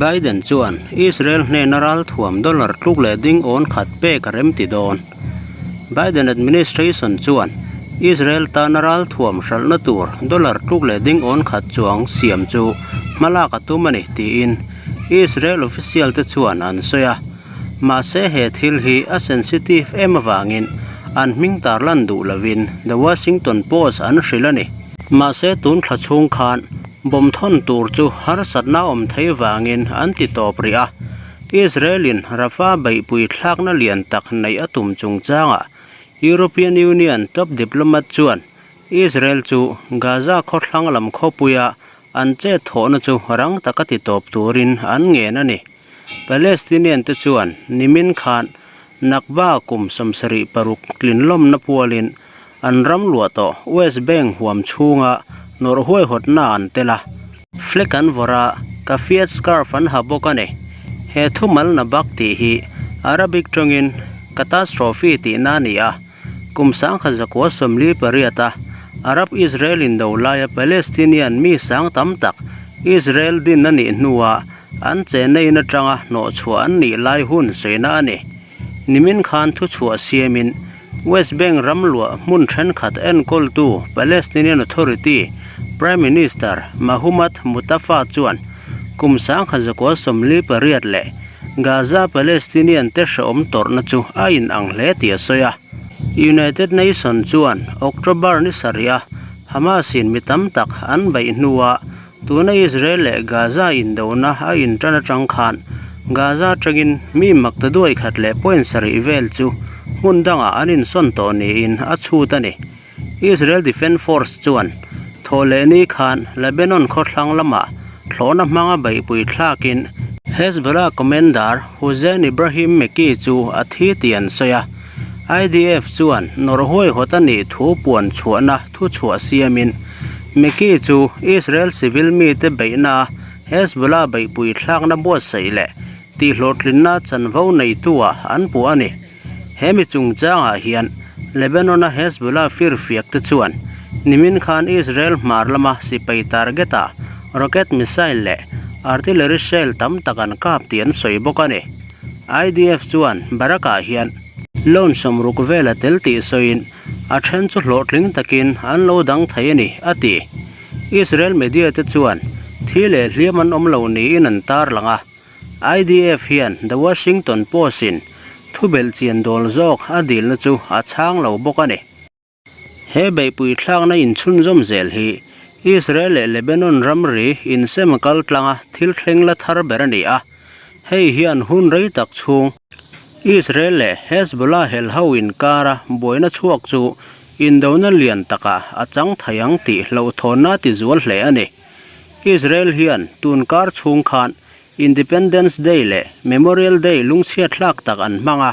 Biden chuan Israel hnena ralthuam dollar tluk leh ding awn khat pek a remti dawn. Biden administration chuan Israel tana ralthuam hralhna tur dollar tluk leh ding awn khat chuang siam chu hmalak a tum a ni tiin Israel official te chuan an sawi a. Mahse he thil hi a sensitive em avangin an hming tarlan duh lovin The Washington Post an hrilh a ni. Mahse tun thla chhung khan bomb thawn tur chu harsatna awm thei vangin an ti tawp rih a. Israel-in Rafah beihpui thlakna lian tak neih a tum chungchangah European Union top diplomat chuan Israel chu Gaza khawthlang lam khawpuia an chet thawhna chu rang taka ti tawp turin an ngen a ni. Palestinian te chuan nimin khan Nakba kum 76 tlinlawmna pualin an ram luah tawh West Bank huam chhunga nawrh huaihawtna an tel a. Flag an vawrh a, Kafiyat scarf an ha bawk a ni. He thumal Nabak tih hi Arabic tawngin catastrophe tihna a ni a, kum 1948 a Arab-Israel indo laia Palestinian mi sang tam tak Israel din a nih hnuah An chenna in atanga hnawhchhuah an nih lai hun sawiina a ni. Nimin khan thuchhuah siamin West Bank ram luah hmun thenkhat enkawltu Palestinian Authority Prime Minister Mahmoud Mutafa chuan kum 1948 leh Gaza Palestinian te hrehawm tawrhna chu a inang hle tih a sawi a. United Nation chuan October ni sarih a Hamas in mi tam tak an beih hnuah Tuna Israel leh Gaza indona a intan atang khan Gaza atangin mi mak ta duai khat leh point sarih vel chu hmun dangah an insawn tawh niin a chhut a ni. Israel Defence Force chuan thawhlehni khan Lebanon khawthlang lamah thlawhna hmanga beihpui thlakin Hezbollah commander Hussein Ibrahim Meki chu a thi tih an sawi a. IDF chuan nawrh huaihawt a nih thu puan chhuahna thuchhuah siamin Meki chu Israel civil mite beihna Hezbollah beihpui thlakna buatsaih leh tihhlawhtlinna chanvo neitu-ah an puh a ni. He mi chungchangah hian Lebanon-a Hezbollah firfiak te chuan nimin khan Israel hmar lama sipai target-ah rocket missile leh artillery shell tam tak an kap tih an sawi bawk a ni. IDF chuan Barak-ah hian loan sawmruk vel a tel tih sawiin a then chu hlawhtling takin an lo dang thei a ni, a ti. Israel media te chuan thi leh hliam an awm lo niin an tarlang a. IDF hian The Washington Post-in thubelh chian dawl zawk a dilna chu a chhang lo bawk a ni. He beihpui thlakna inchhunzawm zel hi Israel leh Lebanon ramri insem kal tlanga thil thleng la thar ber a ni a, hei hian hun rei tak chhung Israel leh Hezbollah helho inkara buaina chhuak chu indona lian takah a chang thei ang tih hlauhthawnna a tizual hle a ni. Israel hian tun kar chhung khan Independence Day leh Memorial Day lungchhiat hlak tak an hmang a,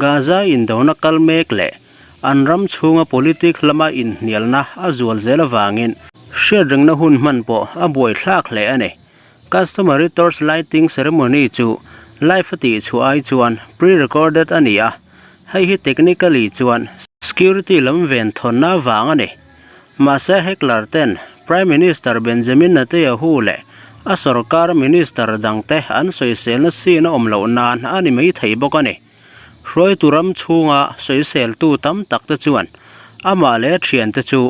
Gaza indona kal mek leh an ram chhunga politic lama inhnialna a zual zel avangin hriatrengna hun hman pawh a buaithlak hle a ni. Customary torch lighting ceremony chu live a tih chhuah ai chuan pre-recorded a ni a, hei hi technically chuan security lam ven thawnna avang a ni. Mahse heckler ten Prime Minister Benjamin Netanyahu leh a sorkar minister dangte an sawiselna scene a awm loh nan a ni mai thei bawk a ni. Hruaitu ram chhunga sawiseltu tam tak te chuan amah leh thiante chu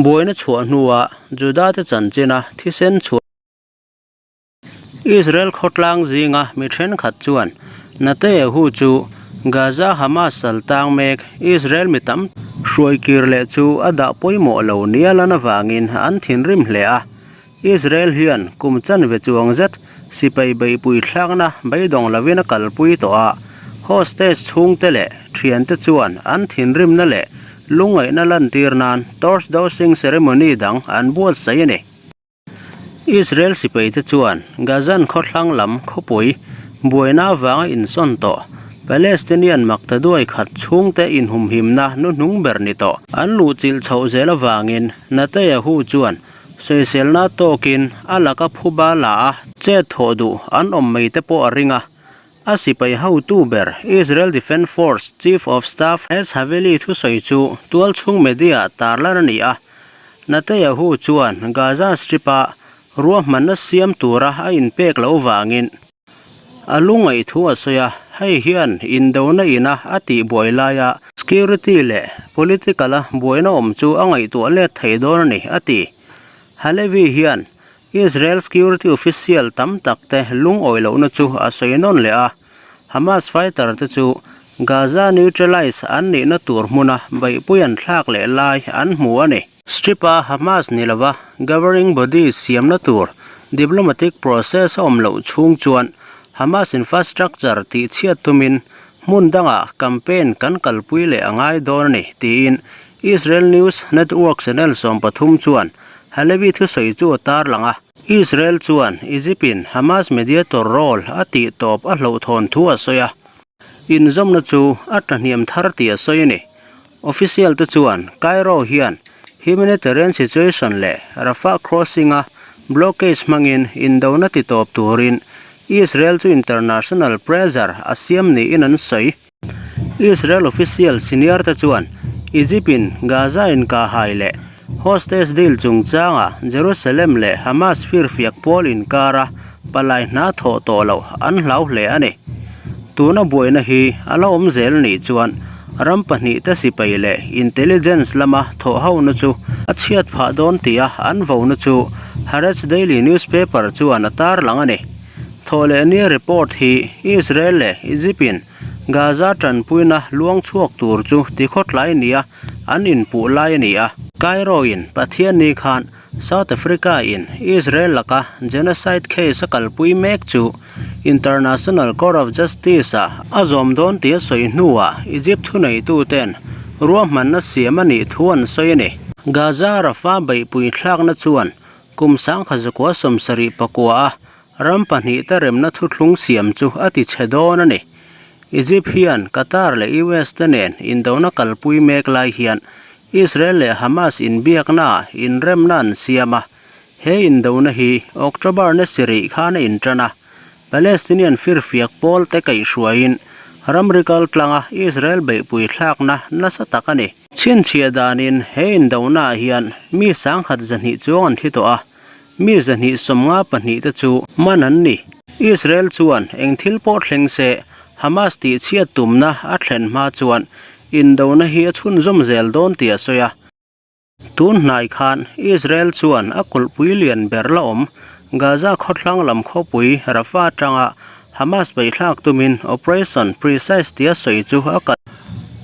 buaina chhuah hnuah Juda te chanchina thisen chhuah Israel khawtlang zinga mi thenkhat chuan Netanyahu chu Gaza Hamas sal tang mek Israel mi tam hruai kir leh chu a dah pawimawh lo nia lan avangin an thinrim hle a. Israel hian kum chanve chuang zet sipai beihpui thlakna beidawng lovin a kalpui tawh a, hostage chhungte leh thiante chuan an thinrimna leh lungngaihna lantir nan torch dosing ceremony dang an buatsaih a ni. Israel sipaite chuan Gazan khawthlang lam khawpui buaina avanga insawn tawh Palestinian maktaduai khat chhungte inhumhimna nuhnung ber ni tawh an luhchilh chhoh zel avangin Netanyahu chuan sawiselna tawkin a laka phuba la a chet thawh duh an awm mai te pawh a ring a. A sipai hotu ber Israel Defence Force Chief of Staff Herz Haveli thusawi chu tualchhung media tarlan a ni a. Netanyahu chuan Gaza Strip-a ruahmanna siam tura a inpek loh vangin a lungngaih thu a sawi a, hei hian indona ina a tihbuai laia security leh political-a buaina awm chu a ngaihtuah let thei dawn a ni, a ti. Halevi hian Israel security official tam tak te lungawi lohna chu a sawi nawn leh a, Hamas fighter te chu Gaza neutralize an nihna tur hmuna beihpui an thlak leh lai an hmu a ni. Strip-a Hamas ni lova governing body siamna tur diplomatic process a awm loh chhung chuan Hamas infrastructure tihchhiat tumin hmun dangah campaign kan kalpui leh a ngai dawn a ni, tiin Israel news network channel 13 chuan Halevi thusawi chu a tarlang a. Israel chuan Egypt-in Hamas mediator role a tih tawp a hlauhthawn thu a sawi a, inzawmna chu a tlahniam thar tih a sawi a ni. Official te chuan Cairo hian humanitarian situation leh Rafah crossing-a blockage hmangin indona ti tawp turin Israel chu international pressure a siam niin an sawi. Israel official senior te chuan Egypt-in Gaza inkahhai leh hostage deal chungchanga Jerusalem leh Hamas firfiak pawl inkara palai hna thawh tawh loh an hlau hle a ni. Tuna buaina hi a la awm zel nih chuan ram pahnihte sipai leh intelligence lama thawh hona chu a chhiat phah dawn tia an vona chu Haaretz daily newspaper chuan a tarlang a ni. Thawhlehnia report hi Israel leh Egypt-in Gaza tanpuina luang chhuak tur chu tikhawtlai nia an inpuh lai a ni a. Cairo-in Pathianni khan South Africa-in Israel laka genocide case a kalpui mek chu International Court of Justice-ah a zawm dawn tih a sawi hnuah Egypt thuneituten ruahmanna siam a nih thu an sawi a ni. Gaza Rafah beihpui thlakna chuan kum sangkha zakua 74 a Ram pahnihte remna thuthlung siam chu a ti chhe dawn a ni. Egypt hian Qatar leh US te nen indona kalpui mek lai hian Israel leh Hamas inbiaknaah inremna an siam a. He indona hi October ni sarih khan a intan a, Palestinian firfiak pawl te kaihhruaiin ramri kaltlanga Israel beihpui thlakna nasa tak a ni. Chhinchhiah danin he indonaah hian mi 1,200 chuang an thi tawh a. Mi 254 te chu man an ni. Israel chuan eng thil pawh thleng se Hamas tihchhiat tumna a thlen hma chuan indona hi a chhunzawm zel dawn tih a sawi a. Tun hnai khan Israel chuan a kulhpui lian ber la awm Gaza khawthlang lam khawpui Rafah atanga Hamas beithlak tumin Operation Precise tia sawi chu a kal.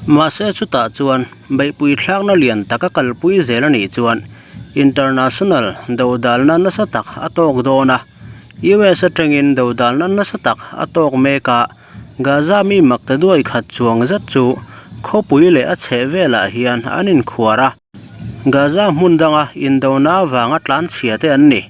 Mahse chutah chuan beihpui thlakna lian tak a kalpui zel a nih chuan international dodalna nasa tak a tawk dawn a. US atangin dodalna nasa tak a tawk mek a, Gaza mi makta duai khat chuang zet chu khawpui leh a chheh velah hian an inkhuar a. Gaza hmun danga indona avanga tlanchhia te an ni.